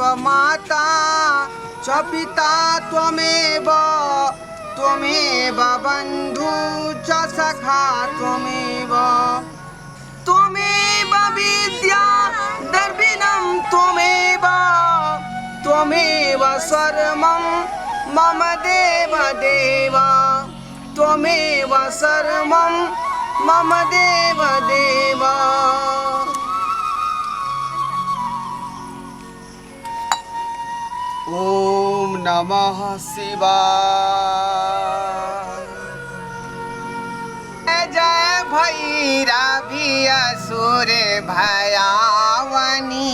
माता च पिता त्वमेव त्वमेव बन्धु च सखा त्वमेव त्वमेव विद्या दर्विणं त्वमेव त्वमेव सर्वं मम देव देव त्वमेव सर्वं मम देव देव। ॐ नमः शिवाय। जय भैरवी असुर भयावनी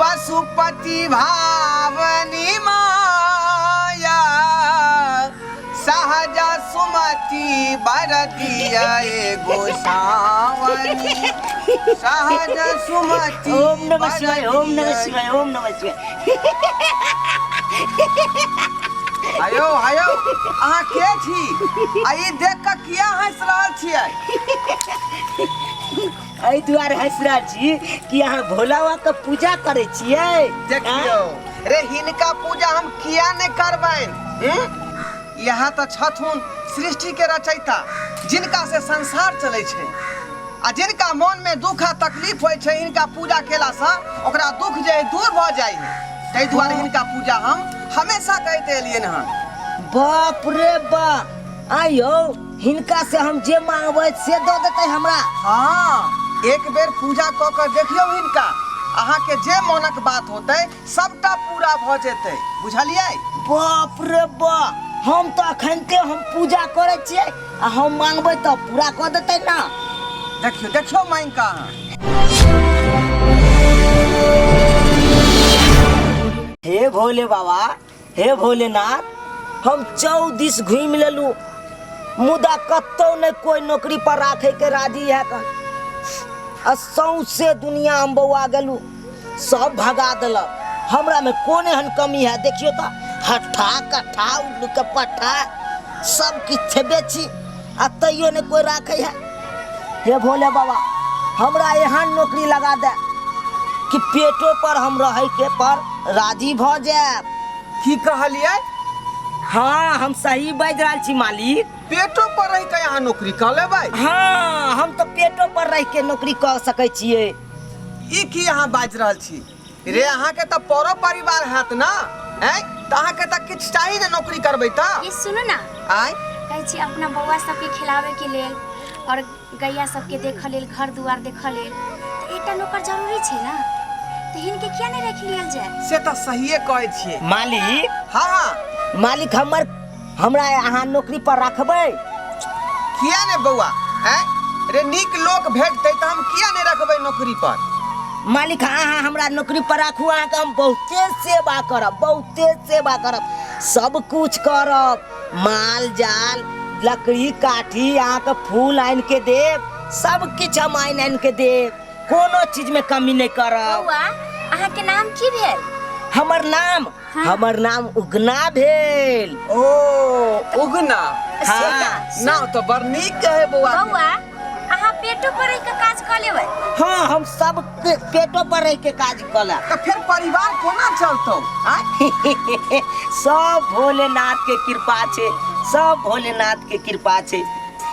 पशुपति भावनी माया सहज सुमति बर दिया गोसावनी सहज सुमति ओम नमः शिवाय ओम नमः बर शिवाय ओम नमः शिवाय। आयो आयो, अहाँ के छी आ ई देख कऽ किया हँसि रहल छियै? एहि दुआरे हँसि रहल छी कि अहाँ भोला बाबा के पूजा करै छियै। देखियौ रे, हिनका पूजा हम किया नहि करबनि? हम्म? इएह तऽ छथुन सृष्टि के रचयिता, जिनका से संसार चलै छै आ जिनका मन में दुख आ तकलीफ होइ छै, हिनका पूजा केलासँ ओकरा दुख जे है दूर भऽ जाइ है। ताहि दुआरे हिनका पूजा हम हमेशा करैत एलियनि हन। बाप रे बाप, आइयो हिनका से हम जे मांगबै से दऽ देतै हमरा? हाँ, एक बेर पूजा कऽ कऽ देखियौ हिनका, अहाँके जे मोनक बात होतै सबटा पूरा भऽ जेतै, बुझलियै? बाप रे बाप, हम तऽ अखनते हम पूजा करै छियै आ हम मांगबै तऽ पूरा कऽ देतै ना? देखियौ देखियौ, मांगि कऽ अहाँ। हे भोले बाबा, हे भोलेनाथ, हम चौदिस घूमि लेलू मुदा कतौ नहि कोई नौकरी पर राखे के राजी है कन। आ सौंसे दुनिया हम बौआ गेलू, सब भगा देलक। हमरा में कोन एहन कमी है? देखियो तऽ हट्ठा कट्ठा उल्लू के पट्ठा सब किछु छेबे छी आ तैयो नहि कोई राखे है। हे भोले बाबा, हमरा एहन नौकरी लगा दे कि पेटो पर हम रहे के पर राजी भऽ जायब। की कहलियै? हाँ, हम सही बाजि रहल छी मालिक। पेटो पर रहि के अहाँ नौकरी कऽ लेबै? हाँ, हम तऽ पेटो पर रहि के नौकरी कऽ सकै छियै। ई की अहाँ बाजि रहल छी रे? अहाँके तऽ परो परिवार हैत ना? ऐं, तऽ अहाँके तऽ किछु चाही ने नौकरी करबै तऽ? ये सुनू ना। आँय। कहै छी अपना बौआ सबके खिलाबैके लेल और गैया सबके देखऽ लेल, घर दुआर देखऽ लेल तऽ एकटा नौकर जरूरी छै ने, तऽ हिनके किया नहि राखि लियल जाय? से तऽ सहिए कहै छियै मालिक। हाँ हाँ मालिक, हमर हमरा अहाँ नौकरी पर रखबै? किया ने बौआ? ऐं रे, नीक लोक भेटतै तऽ हम किया नहि रखबै नौकरी पर? मालिक, अहाँ हमरा नौकरी पर राखू, अहाँके हम बहुते सेवा करब, बहुते सेवा करब, सब कुछ करब, माल जाल लकड़ी काठी अहाँके फूल आनि के देब, सब किछु हम आनि आनि के देब, कोनो चीज में कमी नहीं करब। बौआ, अहाँके नाम की भेल? हमर नाम? हाँ। हमर नाम उगना भेल। ओ उगना। हाँ। नाम तऽ बड़ नीक है बौआ। बौआ, अहाँ पेटो पर रहि के काज कऽ लेबै? हाँ, हम सब के पेटो पर रह के काज कऽ लेब। तऽ फेर परिवार कोना चलतौ? आँय? सब भोलेनाथ के कृपा छै, सब भोलेनाथ के कृपा छै।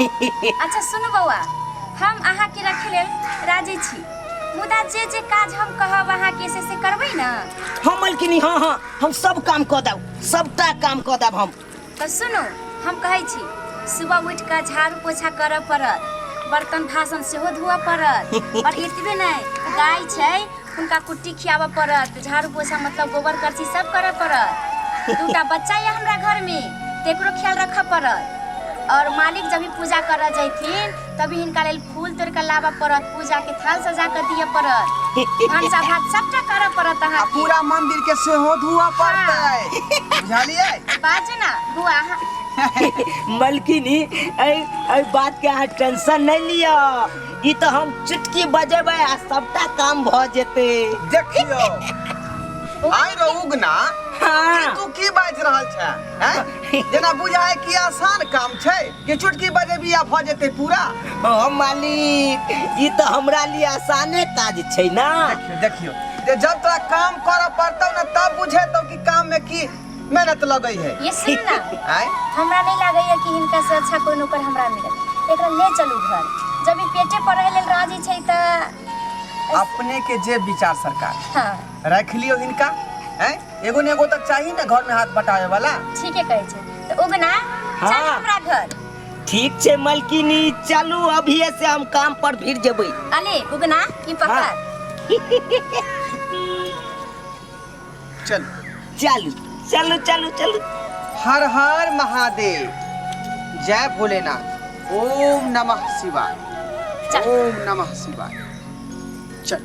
अच्छा सुनू बौआ, हम अहाँके रखे लेल राजी छी, मुदा जे जे काज हम कहब अहाँके से से करबै ने? हम मलकिनी, हाँ हाँ, हम सब काम कऽ देब, सबटा काम कऽ देब हम। तऽ सुनू, हम कहै छी सुबह उठि कऽ झाड़ू पोछा करऽ पड़त, बर्तन भासन सेहो धोअ पड़त, और एतबे नहि, गाय छै हुनका कुट्टी खियाबऽ पड़त, झाड़ू पोछा मतलब गोबर करसी सब करऽ पड़त। दूटा बच्चा यऽ हमरा घरमे, तेकरो ख्याल रखऽ पड़त, और मालिक जब भी पूजा करऽ जैथिन तभी हिनका लेल फूल तोड़ि कऽ लाबऽ पड़त, पूजा के थाल सजा कऽ दिअ पड़त, भनसा भात सबटा करऽ पड़त आ अहाँके। पूरा मंदिर के सेहो धोअ पड़तै, बुझलियै? बाजू ना बुआ अहाँ। मलकिनी, एहि एहि बात के अहाँ टेंशन नहीं लिअ, ई तऽ हम चुटकी बजेबै आ सबटा काम भऽ जेतै। देखियौ आइ रो उगना, हाँ। ई तू की बाजि रहल छै? हैं? जेना बुझाय कि आसान काम छै कि चुटकी बजेबी आ भऽ जेतै पूरा। ओ मालिक, ई तऽ हमरा लिए आसाने काज छै ना। देखियौ देखियौ जे जब तोरा काम करऽ पड़तौ ने तब बुझेतौ कि काम में की मेहनत लगै है। ये सुन ना। आय। हमरा नहीं लागैया कि हिनका से अच्छा कोई नौकर हमरा मिलत। एकरा ले चलू घर, जब ई पेटे पर रहे लेल राजी छै त अपने के जे विचार सरकार। हाँ। रख लियो हिनका, हैं? एगो ने एगो तक चाहिए ना घर में हाथ बटावे वाला। ठीके कहै छै। त उगना, हाँ। चल हमरा घर। ठीक छै मलकिनी, चलू अभिये से हम काम पर भिड़ जेबै। अले उगना, ई पकड़। हाँ। चल। चलू चलू चलू चलू। हर हर महादेव, जय भोलेनाथ, ओम नमः शिवाय, चल। ओम नमः शिवाय। चल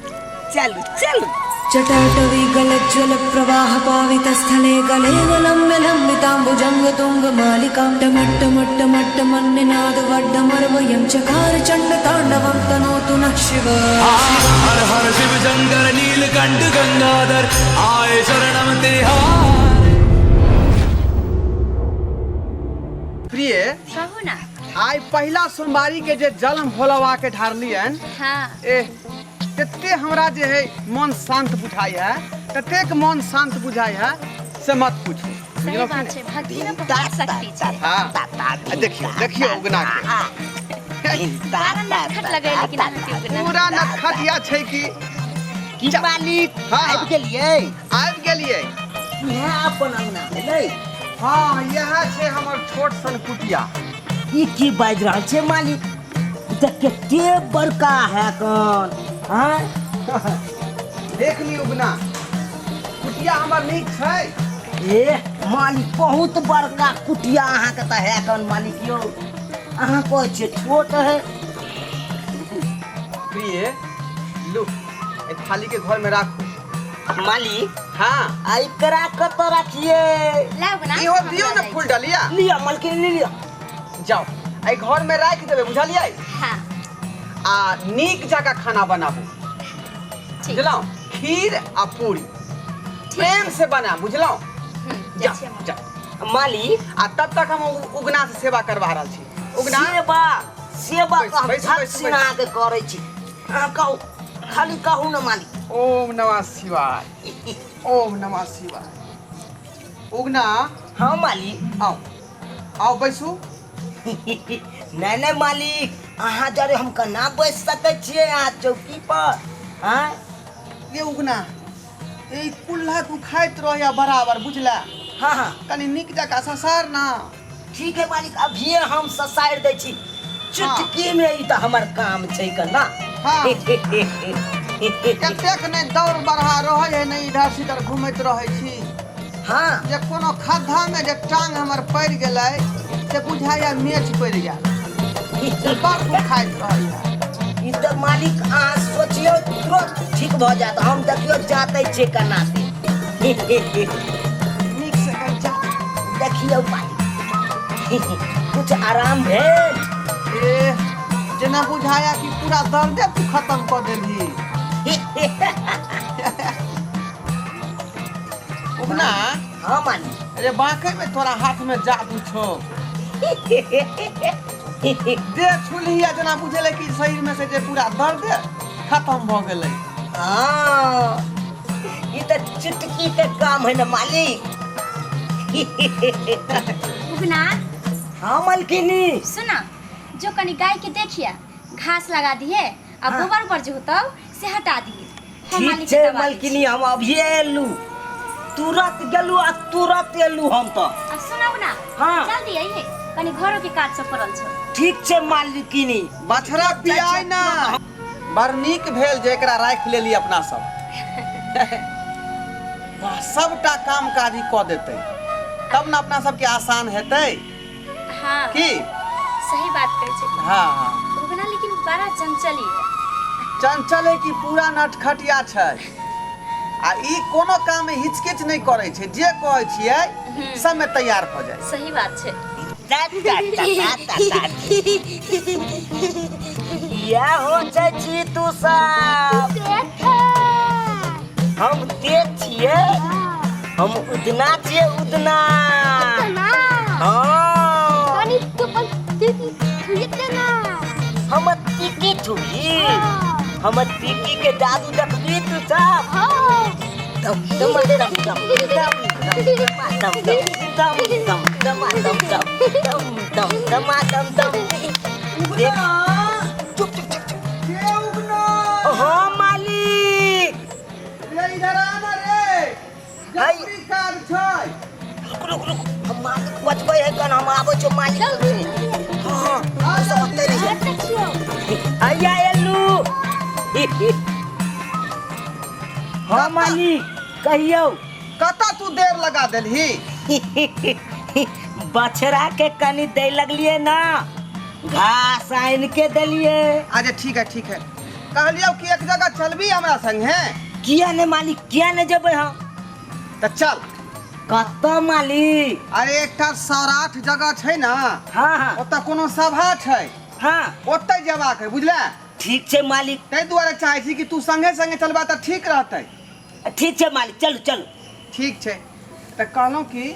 चलू चलू। जटाटवी गलज्ज्वलप्रवाहपावितस्थले गले गलम्ब्य लम्बिताम्बुजङ्गतुङ्गमालिकां टमट्टमट्टमट्टमन्निनादवड्डमर्वयं चकार चण्डताण्डवं तनोतु नः शिव। हर हर शिव शंकर नीलकंठ गंगाधर आए शरणम तिहार। प्रिय कहू ना। आइ पहिला सोमवारी के जे जल हम भोलाबा के ढारलियन, हाँ। ए तते हमरा जे है मन शांत बुझाई है, ततेक मन शांत बुझाई है से मत पूछू। सही बुझलहुँ कि बात नहि? छै, भक्ति में बहुत शक्ति छै। हाँ। आ देखियो, देखियो उगना के। बड़ा नटखट लगै लेकिन अहाँके उगना। पूरा नटखटिया छै कि। की मालिक, हाँ। आबि गेलियै? आबि गेलियै। इएह अपन अंगना भेलै? हाँ, इएह छै हमर छोट सन कुटिया। ई की बाजि रहल छै मालिक? ई तऽ कते बड़का है कन। हाँ? देख ली उगना, कुटिया हमर नीक छै। ए मालिक, बहुत बड़का कुटिया अहाँके तऽ है कन मालिक यौ। अहाँ कहै छियै छोट है। प्रिय लू, एहि थाली के घर में राखू। मालिक। हाँ। आ एकरा कतऽ रखिए? लाउ उगना, इहो हम दियौ लऽ ने जाइ फूल छी। डलिया। लिअ मालकिन, लिअ। जाओ, एहि घर में राखि देबै, बुझलियै? हाँ। आ नीक जकाँ खाना बनाबू। ठीक। बुझलहुँ? खीर आ पूरी प्रेम से बना, बुझलहुँ? हम्म, जा, जाइ छी हम। जा। मालिक। आ तब तक हम उगना से सेवा करवा रहल छी। उगना। सेवा, सेवा बैस, तऽ हम बैस, झट बैस, सिना बैस। अहाँके करै छी। अहाँ कहू, खाली कहू ने मालिक। ओम नमः शिवाय, ओम नमः शिवाय। उगना। हाँ मालिक। आओ आओ बैसू। नहीं नहीं मालिक, अहाँ जरे हम केना बैस सकै छियै अहाँ चौकी पर? हाँ? ये उगना, ई कुल्हा तू खाइत रहया बराबर, बुझला? हाँ हाँ। कनी नीक जकाँ ससार ना। ठीक है मालिक, अभिये हम ससारि दै छी चुटकी में। ई तऽ हमर काम छै केना। हाँ। कतेक नहि दौड़ बढ़ा रहै है, नहि इधर सिधर घुमैत रहै छी। हाँ। जे कोनो खद्धा में जे टांग हमर पड़ि गेलै से बुझाइया मेच पड़ि गेल, से बड़ दुखाइत रहैया। ई तऽ मालिक अहाँ सोचियौ तुरंत ठीक भऽ जायत। हम देखियौ जाते छियै केना से। नीक से कनि जा। देखियौ मालिक, कुछ आराम भेल? ए जेना बुझाया कि पूरा दर्दे तू खत्म कऽ देलही। उगना। हाँ मालिक। अरे बाँके में तोरा हाथ में जादू छौ। देह छुलही आ जेना बुझेलै कि शरीर में से जे पूरा दर्द खत्म भऽ गेलै। हाँ, ई तऽ चुटकी के काम है ना मालिक। उगना। हाँ मालकिनी। सुना, जो कनी गाय के देखिया घास लगा दिए आ हाँ। गोबर उबर जो होतौ से हटा दिए। हम ठीक मालिक छै के दबा दै मालकिनी, छी। हम अभिये एलू, तुरंत गेलू आ तुरंत एलू हम तऽ। आ सुनौ ना। हाँ। जल्दी अइहे, कनी घरो के काज सब पड़ल छौ। ठीक छै मालकिनी। बछड़ा पियाय ना। बड़ नीक भेल जे एकरा राखि लेली अपना सब। वाह, सबटा काम काज ई कऽ देतै तब ने अपना सबके आसान हेतै। हाँ। की? सही बात कहै छै। हाँ हाँ। उगना लेकिन बड़ा चंचल है। चंचल है कि पूरा नटखटिया छै। आ ई कोनो काम में हिचकिच नहि करै छै, जे कहै छियै सब में तैयार भऽ जाइ। सही बात छै। या हो छै छी तू सब। हम तेज छियै, हम उदना छियै, उदना। हाँ। हम टिकी छुही। हमर पीकी के जादू देखबी तू सब। दम दम दम दम दम दम दम दम दम दम दम दम दम दम दम दम दम। देख, चुप चुप चुप चुप। रे उगना। हाँ मालिक। रे इधर आ ना रे, जरूरी काज छै। रुक रुक रुक, हम मालिक बचबै है कन, हम आबै छौ मालिक। हाँ हाँ, सब ओतै रहिए। आइया एलू। हाँ मालिक, कहियौ। कतऽ तू देर लगा देलही? बछड़ा के कनी दै लगलिए ना, घास आनि के देलिए। अच्छा ठीक है ठीक है। कहलियौ कि एक जगह चलबी हमरा संगे? किया ने मालिक, किया ने जेबै हम? तऽ चल। कतऽ मालिक? अरे एकटा सौराठ जगह छै ना। हाँ हाँ। ओतऽ कोनो सभा छै। हाँ। ओतऽ जेबाक है, बुझले? ठीक छै मालिक। ताहि दुआरे चाहै छी कि तू संगे संगे चलबा तऽ ठीक रहतै। ठीक छै मालिक, चलू चलू। ठीक छै। तऽ कहलहुँ कि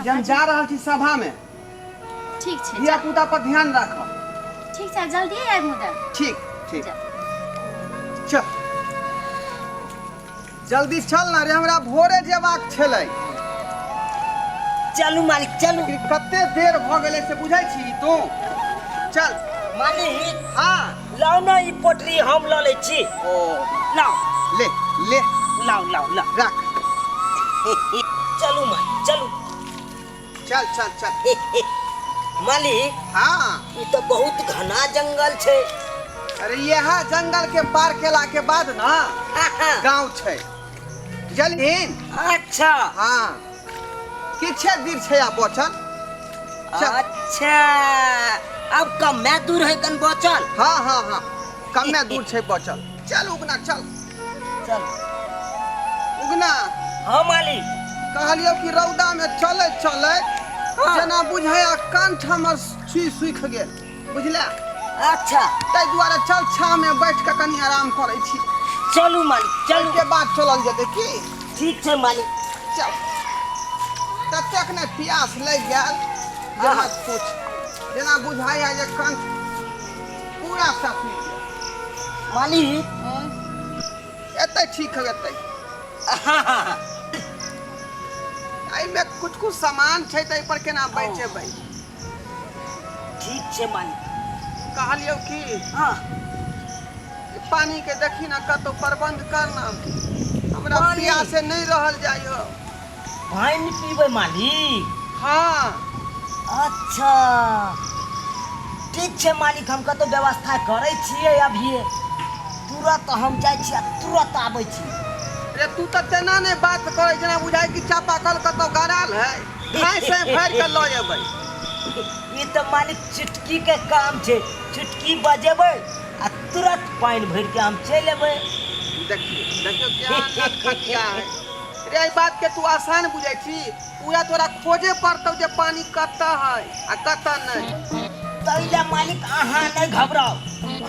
जे हम जा रहल छी सभामे। ठीक छै। धिया पुता पर ध्यान राखब। ठीक छै, जल्दी आयब मुदा। ठीक ठीक, चल जल्दी चल ना रे, हमरा भोरे जेबाक छलै। चलू मालिक चलू। लेकिन कते देर भऽ गेलै से बुझै छी तू? चल। मालिक। हाँ। लाउ ना ई पोटरी, हम लऽ लै छी। ओ लाउ। ले ले। लाउ लाउ लाउ। राख। चलू मालिक चलू। चल चल चल। मालिक। हाँ। ई तऽ बहुत घना जंगल छै। अरे यह जंगल के पार केला के बाद ना गांव छै, जलहीन। अच्छा। हाँ, किछे दूर छै आ बचल। चल। अच्छा, अब कमे दूर है कन बचल? हाँ हाँ हाँ, कमे दूर छै बचल। चल उगना चल। चल। उगना। हाँ मालिक। कहलियौ कि रौदा में चले चले हाँ। जेना बुझाया कंठ हमर छी सूखि गेल, बुझले? अच्छा। ताहि दुआरे चल छाँह में बैठ के कनी आराम करै छी। चलू मालिक चलू। के बाद चलल जेतै की? ठीक छै मालिक। चल। ततेक ने प्यास लागि गेल जे हाँ। मत पूछ, जेना बुझाया जे कंठ पूरा साफ गेल। मालिक। एतै ठीक है एतै। हाँ हाँ हाँ। एहिमे कुछ कुछ सामान छै तऽ एहि पर केना बैठेबै? ठीक छै मालिक। कहलियौ कि हाँ। पानी के देखी ना कतौ प्रबंध करना, हमरा पानी? प्यासे नहीं रहल जाइ हो। पानि पीबै मालिक? हाँ। अच्छा ठीक छै मालिक, हम कतौ व्यवस्था करै छियै अभिये, तुरंत हम जाइ छी आ तुरंत आबै छी। रे तू तऽ तेना नहि बात करै जेना बुझाइ कि चापाकल कतौ गड़ाल है, धाँइ से भरि कऽ लऽ एबै। ई तऽ मालिक चुटकी के काम छै, चुटकी बजेबै आ तुरंत पानि भरि के हम चलि एबै। देखियो देखियो क्या नटखटिया है रे। एहि बात के तू आसान बुझै छी? पूरा तोरा खोजे पड़तौ जे पानी कतऽ है आ कतऽ नहि। ताहि लए मालिक अहाँ नहि घबराउ,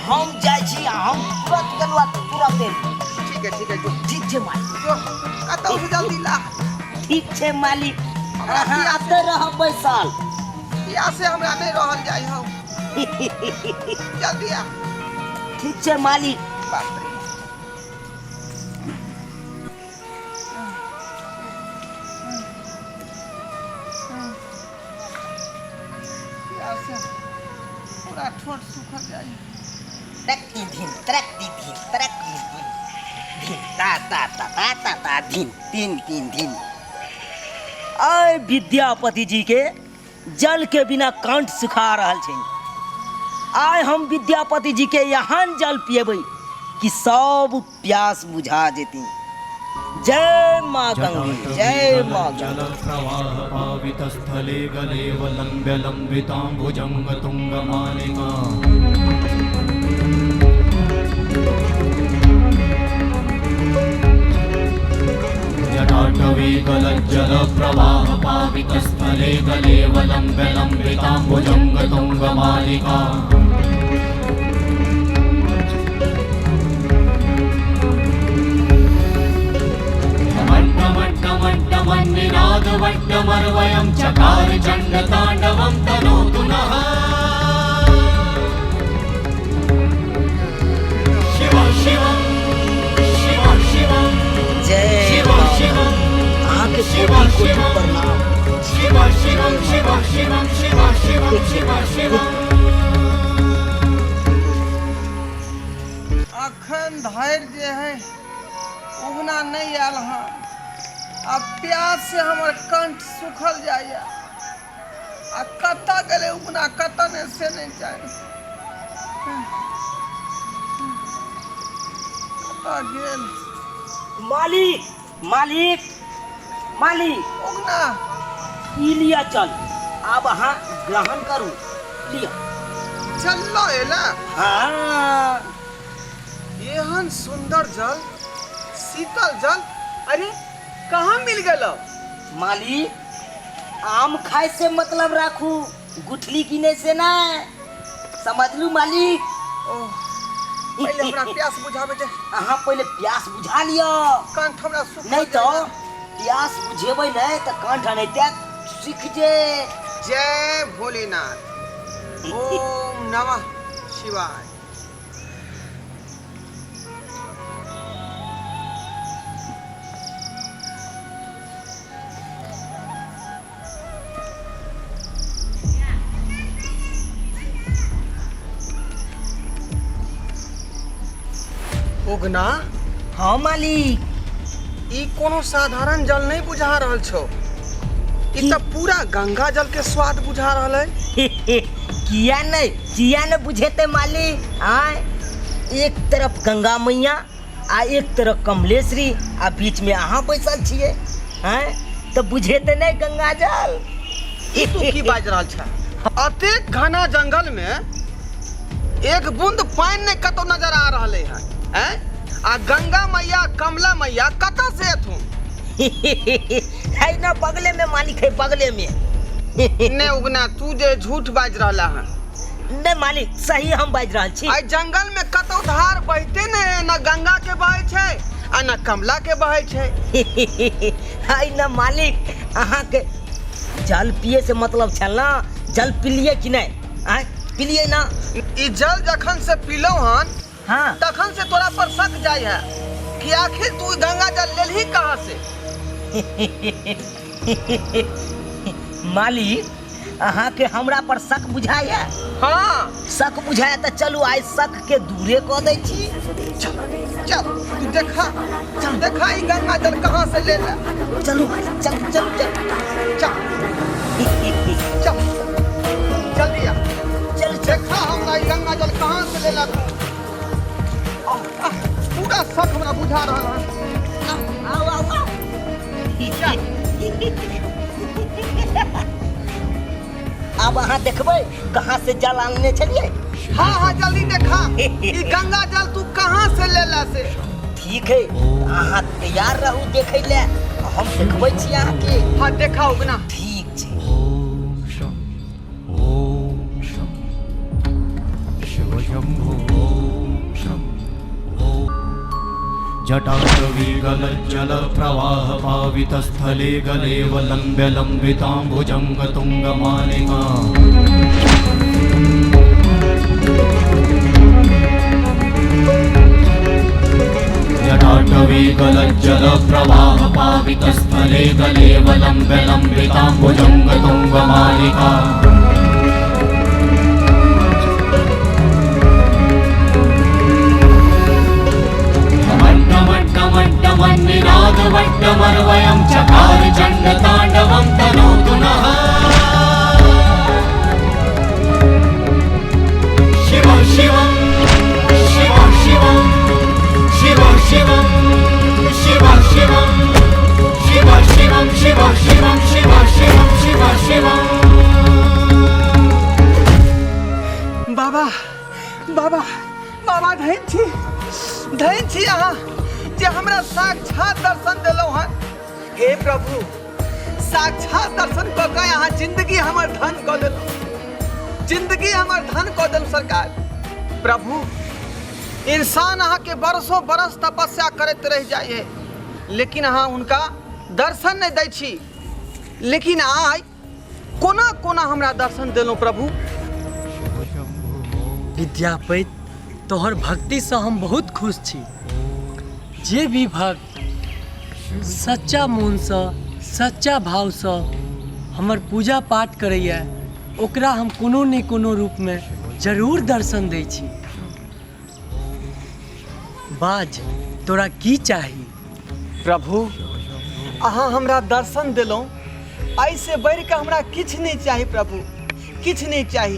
हम जाइ छी आ हम तुरंत गेलहुँ आ तुरंत एलहुँ। ठीक है ठीक है, जो। ठीक छै मालिक। जो कतौ से जल्दी ला। ठीक छै मालिक, हमरा अहाँ प्यास एतऽ रहब बैसल। प्यासे हमरा नहि रहल जाइ हौ, जल्दी आ। ठीक छै मालिक। बाप रे। प्यासे पूरा ठोर सूखल जाइ। तरक्की धिन तरक्की धिन तरक्की धिन धिन ता ता ता ता ता ता धिन तीन तीन धिन। आय विद्यापति जी के जल के बिना कंठ सुखा रहल छनि। आय हम विद्यापति जी के एहन जल पिएबै कि सब प्यास बुझा जेती। जय माँ गंगे, जय माँ गंगे। जलप्रवाहपावितस्थले गलेवलम्ब्य लम्बिताम्बुजङ्गतुङ्गमालिका। जटाटवीगलज्जलप्रवाहपावितस्थले गलेवलम्ब्य लम्बिताम्बुजङ्गतुङ्गमालिका। मट्टमट्टमट्टमन्निनादवट्टमर्वयं चकार चण्डताण्डवं तनोतु नः। शिव शिव कोटि कोटि प्रणाम। शिव शिवं शिव शिवं शिव शिवं शिव शिवम्। अखन धरि जे है उगना नहि आयल हँ, आ प्यास से हमर कंठ सुखल जाइए। आ कतऽ गेलै उगना, कतऽ नहि से नहि जानि, कतऽ गेल। मालिक, मालिक, मालिक। उगना। ई लिअ चल, आब अहाँ ग्रहण करू, लिअ। चल एला। हाँ। एहन सुंदर जल, शीतल जल, अरे कहाँ मिल गेल? मालिक, आम खाय से मतलब राखू, गुठली गिने से ना, समझलू मालिक? ओह, पहिले हमरा प्यास बुझाबे दे। अहाँ पहिले प्यास बुझा लिअ। कंठ हमरा सुखल नहीं तो जाइए। प्यास बुझेबै नहीं तऽ कंठ एनाहिते सुखि जे। जय भोलेनाथ, ओम नमः शिवाय। उगना। हाँ मालिक। ई कोनो साधारण जल नहीं बुझा रहल छौ, ई तऽ पूरा गंगा जल के स्वाद बुझा रहल है। किया नहीं, किया नहीं बुझेते मालिक? आय, एक तरफ गंगा मैया आ एक तरफ कमलेश्वरी आ बीच में अहाँ बैसल छियै, आँय, तऽ बुझेते नहीं गंगा जल? ई तू की बाजि रहल छ? अतेक घना जंगल में एक बूंद पानि नहीं कतौ नजर आ रहल है, आँय? आ गंगा मैया कमला मैया कतऽ से एथुन? है ना बगले में मालिक, है बगले में। ने उगना, तू जे झूठ बाजि रहला हन। नहीं मालिक, सही हम बाजि रहल छी। एहि जंगल में कतौ धार बहिते ने है, न गंगा के बहै छै आ न कमला के बहै छै। है ना मालिक, अहाँके जल पिए से मतलब छल ना? जल पिलिए कि नहीं? आँय, पिलिए ना? ई जल जखन से पीलौ हन, हाँ, तखन से तोरा पर शक जाइ है कि आखिर तू गंगा जल लेलही कहाँ से। मालिक, अहाँके हमरा पर शक बुझाइए? हाँ। शक बुझाए तऽ चलू, आइ शक के दूरे कऽ दै छी। चल चल, तू देखा, चल देखा ई गंगा जल कहाँ से ले ले। चलू, चल चल चल। चल चल, जल्दी आ। चल चल। देखा हमरा ई गंगा जल कहाँ से ले ला तू। आह, आह, पूरा शक हमरा बुझा रहल है। आउ आउ आउ। आब अहाँ देखबै कहाँ से जल आनने छलियै। हाँ हाँ, जल्दी देखा ई गंगा जल तू कहाँ से ले ला से। ठीक है, अहाँ तैयार रहू देखै लए, हम देखबै छी अहाँके। हाँ, देखा उगना। ठीक छै। ॐ शं ॐ शं शिव शम्भो ॐ शं ॐ। जटाटवीगलज्जलप्रवाहपावितस्थले गलेवलम्ब्य लम्बिताम्बुजङ्गतुङ्गमालिका। जटाटवीगलज्जलप्रवाहपावितस्थले गलेवलम्ब्य लम्बिताम्बुजङ्गतुङ्गमालिका। मड्डमड्डमड्डमन्निनादवड्डमर्वयं चकार चण्डताण्डवं तनोतु नः। शिव शिवं शिव शिवं शिव शिवं शिव शिवं शिव शिवं शिव शिवं शिव शिवं शिव शिवम्। बाबा, बाबा, बाबा, धन छी, धन छी अहाँ जे हमरा साक्षात दर्शन देलहुँ हन। हे प्रभु, साक्षात दर्शन कऽ के अहाँ जिंदगी हमर धन कऽ देलहुँ, जिंदगी हमर धन कऽ देलहुँ सरकार। प्रभु, इंसान अहाँके बरसों बरस तपस्या करैत रहि जाइ है, लेकिन अहाँ हुनका दर्शन नहि दै छी, लेकिन आइ कोना कोना हमरा दर्शन देलहुँ प्रभु। विद्यापति, तोहर भक्तिसँ हम बहुत खुश छी। जे भी भक्त सच्चा मोनसँ सच्चा भावसँ हमर पूजा पाठ करैए ओकरा हम कोनो ने कोनो रूपमे जरूर दर्शन दै छी। बाज, तोरा की चाही? प्रभु, अहाँ हमरा दर्शन देलहुँ, एहिसँ बढ़ि कऽ हमरा किछु नहि चाही प्रभु, किछु नहि चाही।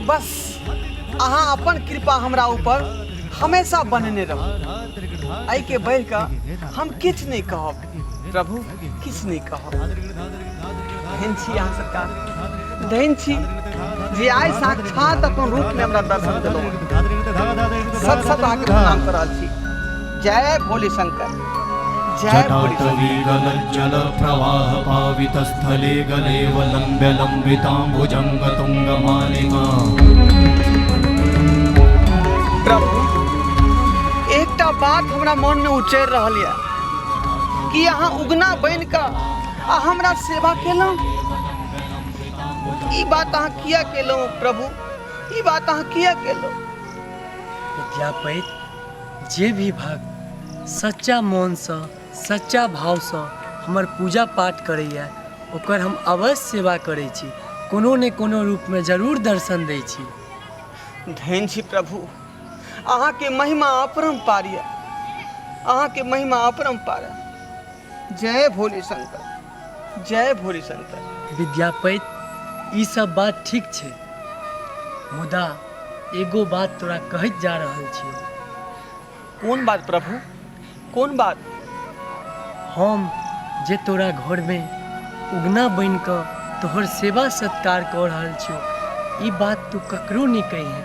बस अहाँ अपन कृपा हमरा ऊपर हमेशा बनेने रहू। एहिके बढ़ि कऽ हम किछु नहि कहब प्रभु, किछु नहि कहब। धन्य छी अहाँ सरकार, धन्य छी जे आइ साक्षात अपन रूपमे हमरा दर्शन देलहुँ। सत सत अहाँके प्रणाम कऽ रहल छी। जय भोले शंकर, जय भोले शंकर। जटाटवीगलज्जलप्रवाहपावितस्थले गलेवलम्ब्य लम्बिताम्बुजङ्गतुङ्गमालिका। प्रभु, एकटा बात हमरा मनमे उचरि रहल यऽ कि अहाँ उगना बनि कऽ आ हमरा सेवा केलहुँ। ई बात अहाँ किया केलहुँ प्रभु? ई बात अहाँ किया केलहुँ? विद्यापति, जे भी भक्त सच्चा मोनसँ सच्चा भावसँ हमर पूजा पाठ करैए ओकर हम अवश्य सेवा करै छी, कोनो ने कोनो रूपमे जरूर दर्शन दै छी। धन्य छी प्रभु, अहाँके महिमा अपरम्पार यऽ, अहाँके महिमा अपरम्पार यऽ। जय भोले शंकर, जय भोले शंकर। विद्यापति, ई सब बात ठीक छै, मुदा एगो बात तोरा कहैत जा रहल छियौ। कोन बात प्रभु, कोन बात? हम जे तोरा घरमे उगना बनि कऽ तोहर सेवा सत्कार कऽ रहल छियौ, ई बात तू ककरो नहि कहिहें।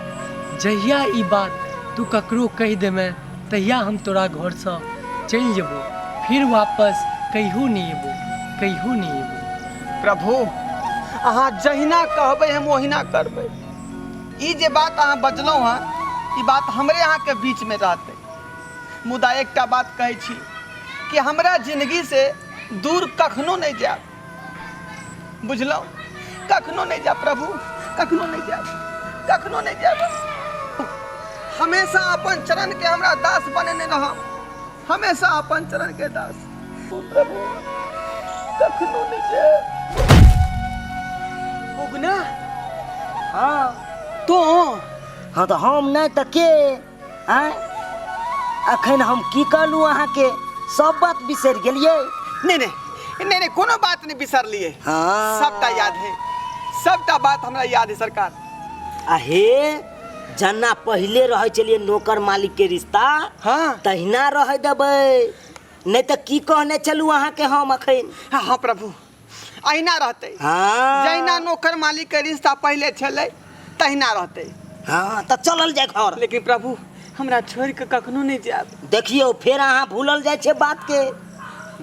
जहिया ई बात तू ककरो कहि देमे तहिया हम तोरा घरसँ चलि जेबो, फिर वापस कहियो नहि एबो, कहियो नहि एबो। प्रभु, अहाँ जहिना कहबै हम ओहिना करबै। ई जे बात अहाँ बजलहुँ हँ, ई बात हमरे अहाँके बीचमे रहतै। मुदा एकटा बात कहै छी कि हमरा जिंदगीसँ दूर कखनो नहि जायब, बुझलहुँ? कखनो नहि जायब प्रभु, कखनो नहि जायब, कखनो नहि जायब। हमेशा अपन चरणके हमरा दास बनेने रहब, हमेशा अपन चरणके दास। प्रभु, कखनो नहि जायब। उगना? हाँ। तो? हाँ, तऽ हम नहि तऽ के? आँय, अखन हम की कहलहुँ अहाँके? सब बात बिसरि गेलियै? नहीं नहीं नहीं नहीं, कोनो बात नहीं बिसरलिए। हाँ। सबटा याद है, सबटा बात हमरा याद है सरकार। आ हे, जना पहिले रहै छलियै नौकर मालिक के रिश्ता, हाँ, तहिना रहै देबै। नहि तऽ की कहने छलहुँ अहाँके हम अखन? हाँ हाँ प्रभु, अहिना रहतै। हाँ। जहिना नौकर मालिक के रिश्ता पहिले छलै तहिना रहतै। हाँ, तऽ चलल जाय घर। लेकिन प्रभु, हमरा छोड़ि के कखनो नहि जायब। देखियौ, फेर अहाँ भूलल जाइ छै बात के,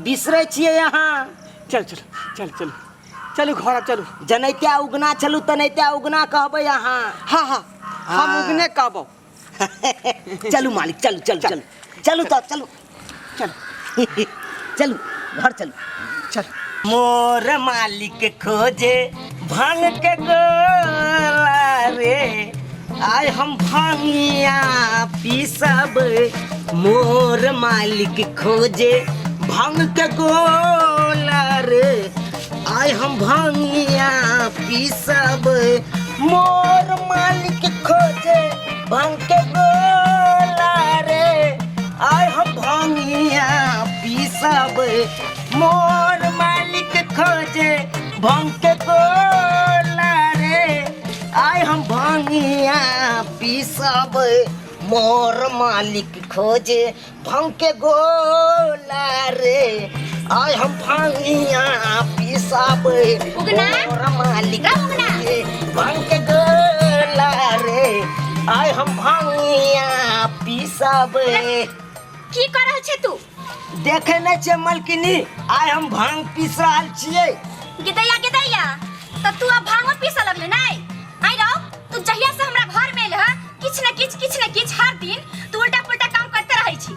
बिसरै छियै अहाँ। चल चल चल चल चलू घर, आब चलू। जनैते उगना छलू तनैते उगना कहबै अहाँ। हाँ हाँ, हम हाँ। उगने कहबो। चलू मालिक, चलू चलू चलू चलू, तऽ चलू चल चलू घर, चलू चल। मोर मालिक खोजे भांग के गोला रे, आय हम भांगिया पीसब। मोर मालिक खोजे भांग के गोला रे, आय हम भांगिया पीसब। मोर मालिक खोजे भांग के गोला रे, आय हम भांगिया पीसब। मोर मालिक खोजे भांग के गोला रे, आय हम भांगिया पीसब। मोर मालिक खोजे भांग के गोला रे, आय हम भांगिया पीसब। उगना? मोर मालिक रा उगना? खोजे भांग के गोला रे, आय हम भांगिया पीसब। की कर रहल छै तू? देखे नहि छियै मलकिनी, आइ हम भांग पीस रहल छियै। गिदैया गिदैया, तऽ तू आब भांगो पीसऽ लगले नहि? आइ रौ, तू जहिया से हमरा घर में एले हँ, किछु ने किछु किछु ने किछु हर दिन तू उल्टा पुल्टा काम करते रहै छी।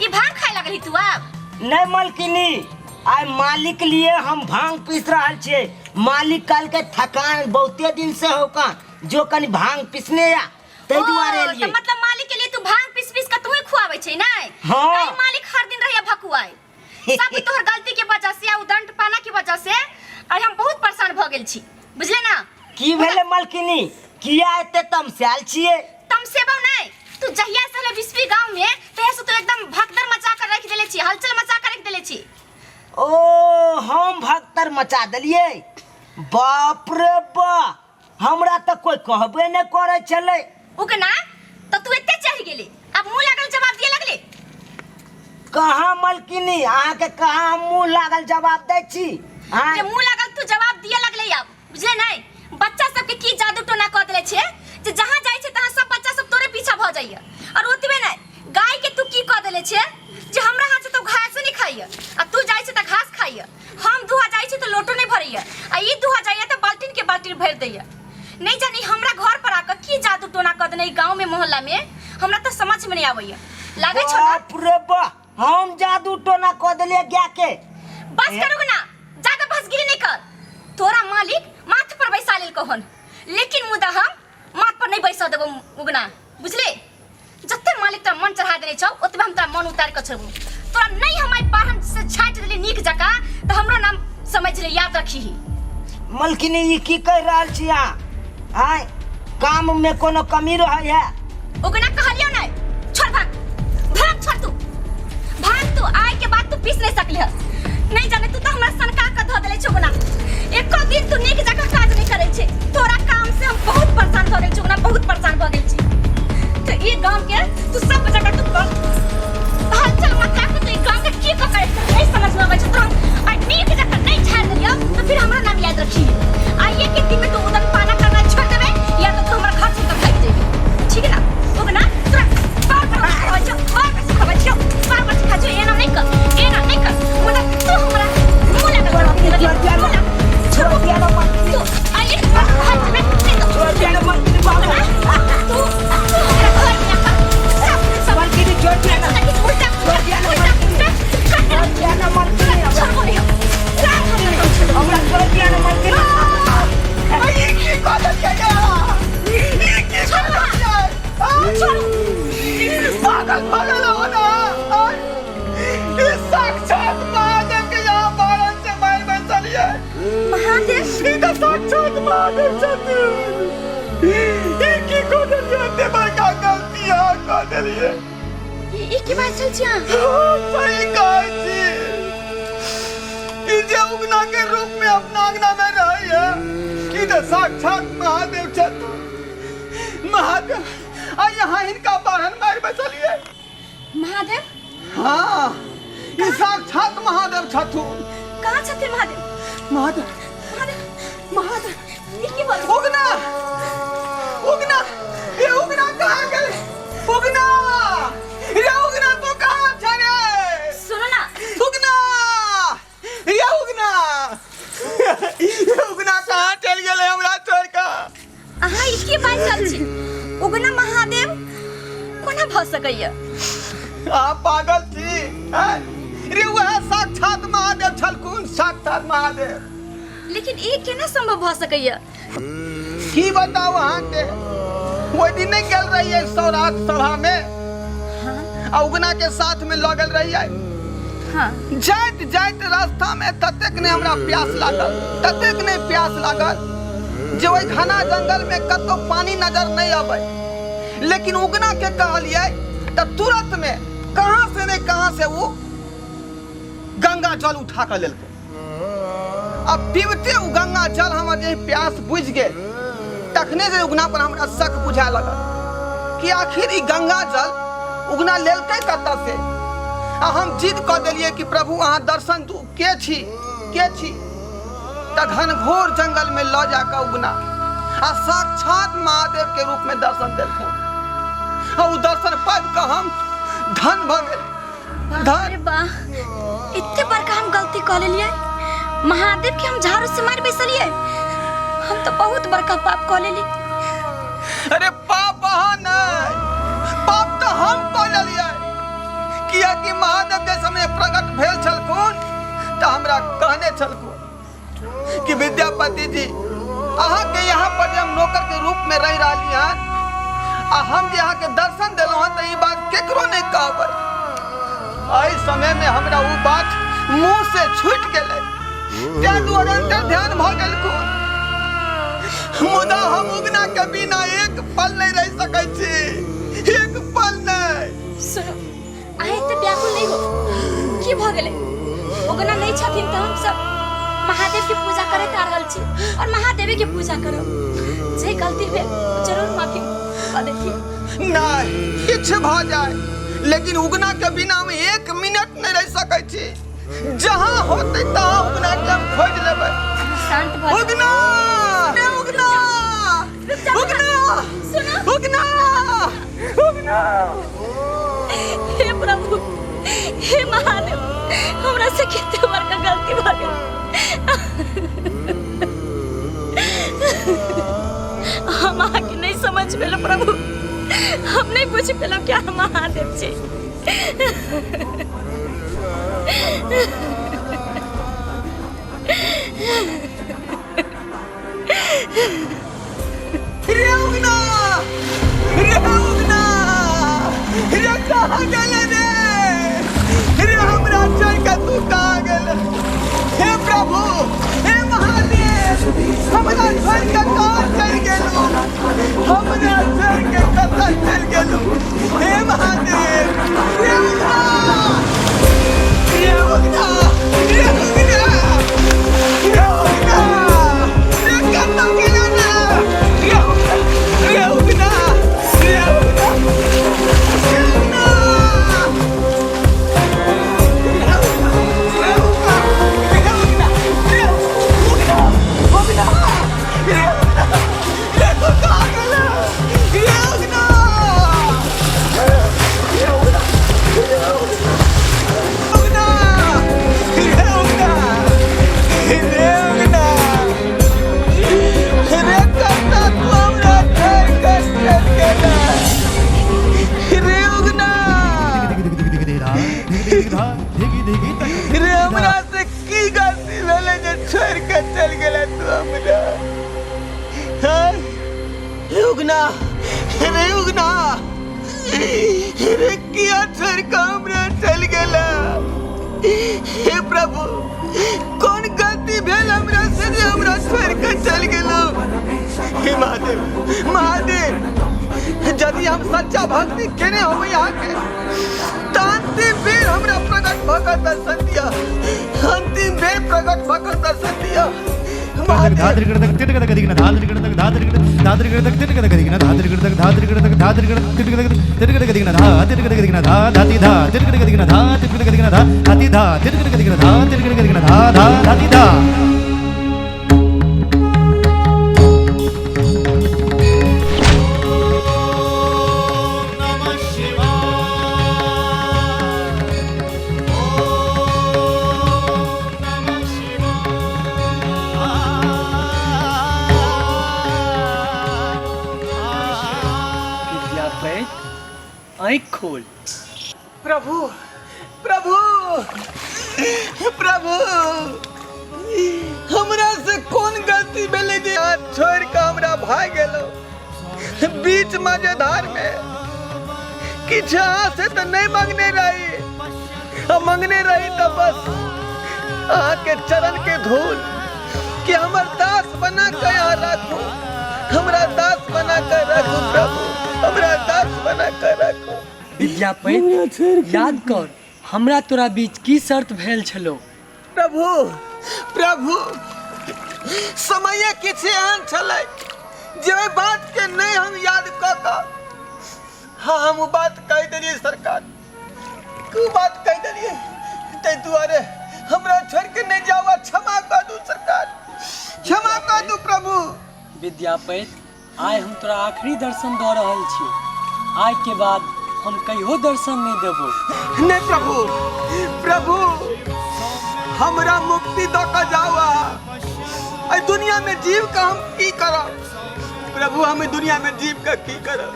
ई भांग खाए लगली तू आब? नहि मलकिनी, आइ मालिक लिए हम भांग पीस रहल छियै। मालिक कहलकै थकान बहुते दिन से हो का, जो कनि भांग पीसने या, ताहि दुआरे ओ, तऽ एलियै। मतलब मालिक के लिए तू भांग पीस पीस के तू ही खुआबै छै नहि? हाँ। तैं मालिक हर दिन रहैया भकुआइ। सब तोहर गलती के वजह से गेल छी बुझले ना। की भेलै मलकिनी, किया एते तमसायल छियै? तमसेबौ नहि, तू जहिया से हले बिस्फी गांव में तहिया से तू एकदम भगदड़ मचा कर रख देले छी, हलचल मचा कर रख देले छी। ओ हम भगदड़ मचा देलियै? बाप रे बा, हमरा तऽ कोई कहबे नहि करै छलै। उगना तो तू एते चढ़ गेली, अब मुंह लागल जवाब दिए लगले। कहाँ मलकिनी, अहाँके कहाँ हम मुंह लागल जवाब दै छी? आँय? जे मुंह लागल तू जवाब दिए लगले अब, बुझले नहीं? बच्चा सबके की जादू टोना कऽ देले छे जे जहाँ जाइ छे तहाँ सब बच्चा सब तोरे पीछा भऽ जाइए। और ओतबे नहीं, गाय के तू की कऽ देले छे जे हमरा हाथ से तो घास नहीं खाइए, आ तू जाइ छे तऽ घास खाइए। हम दुहा जाइ छी तऽ लोटो नहीं भरैए, आ ई दुहा जाइए तऽ बाल्टीन के बाल्टीन भरि दैए। नहीं जानी हमरा घर पर आकर की जादू टोना कऽ देने गांव में मोहल्ला में, हमरा तऽ समझ में नहीं आबैए। लागै छौ ना? बाप रे बा, हम जादू टोना कऽ देलियै गाय के। बस करू ना, ज्यादा बसगिरी नहीं कर। तोरा मालिक माथ पर बैसा लेल कहन, लेकिन मुदा हम माथ पर नहीं बैसा देबो उगना, बुझले? जते मालिक तोरा मन चढ़ा देने छौ ओतबे हम तोरा मन उतार के छोड़बो। तोरा नहीं हम आइ बाहन से छाटि देली नीक जकाँ तऽ हमरो नाम समझ ले, याद रखी। मलकिनी ई की कहि रहल छी अहाँ? आँय, काम में कोनो कमी रहै है? उगना कहलियो नहीं, छोड़ भाग भाग, छोड़ तू भाग, तू आय के बाद तू पीस नहीं सकली हस। नहीं जाने तू तो हमरा सनका के धऽ देले छौ उगना, एको दिन तू नीक जकाँ काज नहीं करै छे। तोरा काम से हम बहुत परेशान भऽ गेल छी उगना, बहुत परेशान भऽ गेल छी। तो ई गांव के तू सब जगह तू कर हलचल मचा के तू ई गांव के की कऽ करे नहीं समझ में आबै छै तोरा। आ नीक जकाँ नहीं झाड़ि देलियौ तो फिर हमरा नाम याद रखी। आइए के दिन में तू उदन पाना करना छोड़ देबे या तो तू हमरा घर से भागि जेबे, ठीक है ना? उगना तोरा बार बार सिखाबै छौ, बार बार सिखाबै छौ, बार बार सिखाबै छौ, एना नहीं कर, एना नहीं कर। मतलब तू हमरा मुँह लागल जवाब दिए लगले, मुँह लागल। छोड़ दिया ना मलकिनी। तू आइए के बाद भागि जेबे, नहीं तो छोड़ दिया ना मलकिनी, बाप रे। तू तू हमरा घर में आकर सब सब मलकिनी छोड़ दिया ना, किछु उल्टा छोड़ दिया ना उल्टा मलकिनी, उल्टा छोड़ दिया ना मलकिनी, छोड़बो नहीं हम। हमरा छोड़ दिया ना मलकिनी। ई की कऽ देलियै ये? ई की कऽ देलियै? ई पागल भऽ गेल हो ना? ई साक्षात महादेव के यहाँ बारन से मारि बैसलियै। महादेव ई तऽ साक्षात महादेव छथिन। ई की कऽ देलियै? एते बड़का गलती अहाँ कऽ देलियै। ई की बात चल छी अहाँ? सही कहै छी। ई जे उगना के रूप में अपना अंगना में रहैया, ई तऽ साक्षात महादेव छथिन। महादेव आ यहाँ हिनका बाहन मारि बैसलियै। महादेव? हाँ, ई साक्षात महादेव छथुन। कहाँ छथिन महादेव? महादेव महादेव महादेव ई की बोल? उगना उगना, ये उगना कहाँ गेलै? उगना रे, उगना तू कहाँ छ रे? सुनो ना उगना रे, उगना ये उगना कहाँ चलि गेलै हमरा छोड़ि कऽ? अहाँ ई की बात चल छी? उगना महादेव कोना भऽ सकैया? अहाँ पागल छी हैं? रे वएह साक्षात महादेव छलखुन, साक्षात महादेव। लेकिन ई केना संभव भऽ सकैया? की बताउ अहाँके, ओहि दिन नहि गेल रहियै सौराठ सभा में आ उगना के साथ में लऽ गेल रहियै। हाँ। जाइत जाइत रास्ता में ततेक नहि हमरा प्यास लागल, ततेक नहि प्यास लागल जे ओहि घना जंगल में कतौ पानी नजर नहि अबै, लेकिन उगना के कहलियै तऽ तुरंत में कहाँ से नहि कहाँ से ओ गंगा जल उठा कऽ लेलकै। आ पीबते ओ गंगा जल हमर जे प्यास बुझि गेल, तखने जे उगना पर हमरा शक बुझाय लगल कि आखिर ई गंगा जल उगना लेलकै कतऽ से। आ हम जिद कऽ देलियै कि प्रभु अहाँ दर्शन दू, के छी के छी? तऽ घनघोर जंगल में लऽ जाकऽ उगना आ साक्षात महादेव के रूप में दर्शन देलखिन। आ ओ दर्शन पाबि कऽ हम धन भऽ गेल। बाप रे बा, एते बड़का हम गलती कऽ लेलियै, महादेव के हम झाड़ू से मारि बैसलियै। हम तऽ बहुत बड़का पाप कऽ लेली। अरे पाप अहाँ नहि, पाप तऽ हम कऽ लेलियै, कियाकि महादेव जे समय प्रकट भेल छलखुन तऽ हमरा कहने छलखुन कि विद्यापति जी अहाँके यहाँ पर जे हम नौकर के रूप में रहि रहली हन आ हम जे अहाँके दर्शन देलहुँ हन तऽ ई बात केकरो नहि कहबै। एहि समय में हमरा ओ बात मुंह से छूटि गेलै, ताहि दुआरे अंतर ध्यान भऽ गेलखुन। मुदा हम उगना के बिना एक पल नहीं रह सकै छी, एक पल नहीं। सुनू, अहाँ एते व्याकुल नहीं हो। की भऽ गेलै? उगना नहीं छथिन तऽ हम सब महादेव के पूजा करैत आ रहल छी और महादेवे के पूजा करब। जे गलती भेल जरूर माफी कऽ देथिन। नहीं, किछु भऽ जाए लेकिन उगना के बिना हम एक मिनट नहीं रह सकै छी। जहाँ होतै तहाँ उगना के हम खोजि लेबै। शांत भऽ जाउ। उगना, ए उगना, उगना, सुनू। उगना, उगना। हे प्रभु, हे महादेव, हमरा से कते बड़का गलती भऽ गेल। हम अहाँके नहीं समझ पेलहुँ प्रभु, हम नहीं बुझि पेलहुँ कि अहाँ महादेव छी। रे उगना, रे उगना, रे कहाँ गेले रे? रे हमरा छोड़ के तू कहाँ गेले? हे प्रभु, हे महादेव, हमरा छोड़ के कहाँ चलि गेलू? हमरा छोड़ के कतऽ चलि गेलू? हे महादेव, रे उगना, रे उगना, रे उगना, रे उगना, रे कतऽ गेले रे? रे उगना, रे उगना, रे उगना, रे उगना, रे उगना, रे उगना, रे उगना, उगना, रे उगना, रे तू कहाँ गेले? रे उगना, रे उगना, रे उगना, उगना, रे उगना, रे उगना, रे कतऽ तू हमरा छोड़ि कऽ चलि गेले? रे उगना, रे हमरा से की गलती भेलै जे छोड़ि कऽ चलि गेलै तू हमरा? हाँ? रे उगना, रे उगना, रे किया छोड़ि कऽ हमरा चलि गेलै? हे प्रभु, कोन गलती भेल हमरा से जे हमरा छोड़ि कऽ चलि गेलौ? हे महादेव, महादेव, यदि हम सच्चा भक्ति केने होबै अहाँके तऽ अंतिम बेर हमरा प्रकट भऽ कऽ दर्शन दिअ, अंतिम बेर प्रकट भऽ कऽ दर्शन दिअ महादेव। विद्यापति, आँखि खोल। प्रभु, प्रभु, प्रभु, हमरा से कोन गलती भेलै जे अहाँ छोड़ि कऽ हमरा भागि गेलहुँ बीच मझधार में? किछु अहाँ से तऽ नहि मंगने रही, आ मंगने रही तऽ बस अहाँके चरण के धूल कि हमर दास बना कऽ अहाँ राखू, हमरा दास बना कऽ राखू प्रभु, हमरा दास बना कऽ राखू। विद्यापति, याद कर हमरा तोरा बीच की शर्त भेल छलो। प्रभु, प्रभु, समय किछु एहन छलै जे ओहि बात के नहि हम याद कऽ कऽ, हाँ, हम ओ बात कहि देलियै सरकार, ओ बात कहि देलियै, ताहि दुआरे हमरा छोड़ि के नहि जाउ आ क्षमा कऽ दू सरकार, क्षमा कऽ दू प्रभु। विद्यापति, आइ हम तोरा आखिरी दर्शन दऽ रहल छी, आइ के बाद हम कहियो दर्शन नहि देबो। नहि प्रभु, प्रभु, हमरा मुक्ति दऽ कऽ जाउ अहाँ। एहि दुनिया में जीव कऽ हम की करब प्रभु, हम एहि दुनिया में जीव कऽ की करब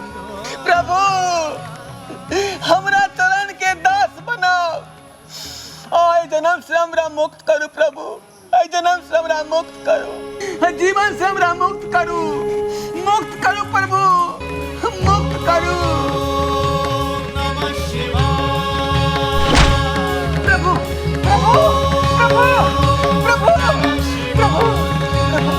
प्रभु? हमरा चरण के दास बनाओ, एहि जन्म से हमरा मुक्त करू प्रभु, एहि जन्म से हमरा मुक्त करू, एहि जीवन से हमरा मुक्त करू, मुक्त करू प्रभु, मुक्त करू प्रभु, प्रभु, प्रभु, प्रभु, प्रभु, प्रभु।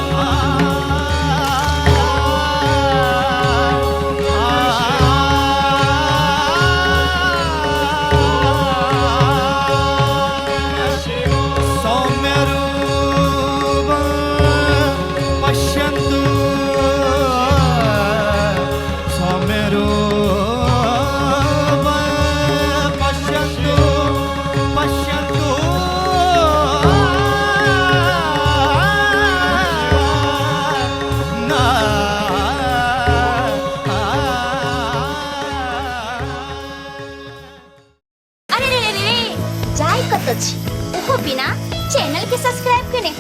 कतऽ छी ओहो बिना चैनल के सब्सक्राइब केने।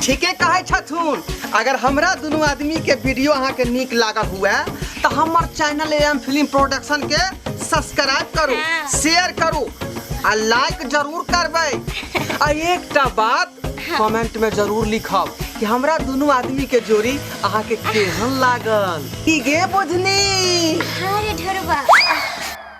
ठीके कहै छथुन। अगर हमरा दुनू आदमी के वीडियो अहाँ के नीक लागल हुए तो हमर चैनल एम फिल्म प्रोडक्शन के सब्सक्राइब करू, शेयर करू आ लाइक जरूर करबै। आ एकटा बात कमेंट में जरूर लिखब कि हमरा दुनू आदमी के जोड़ी अहाँ के केहन लागल। की गे बुझनी? हाँ रे ढोरबा।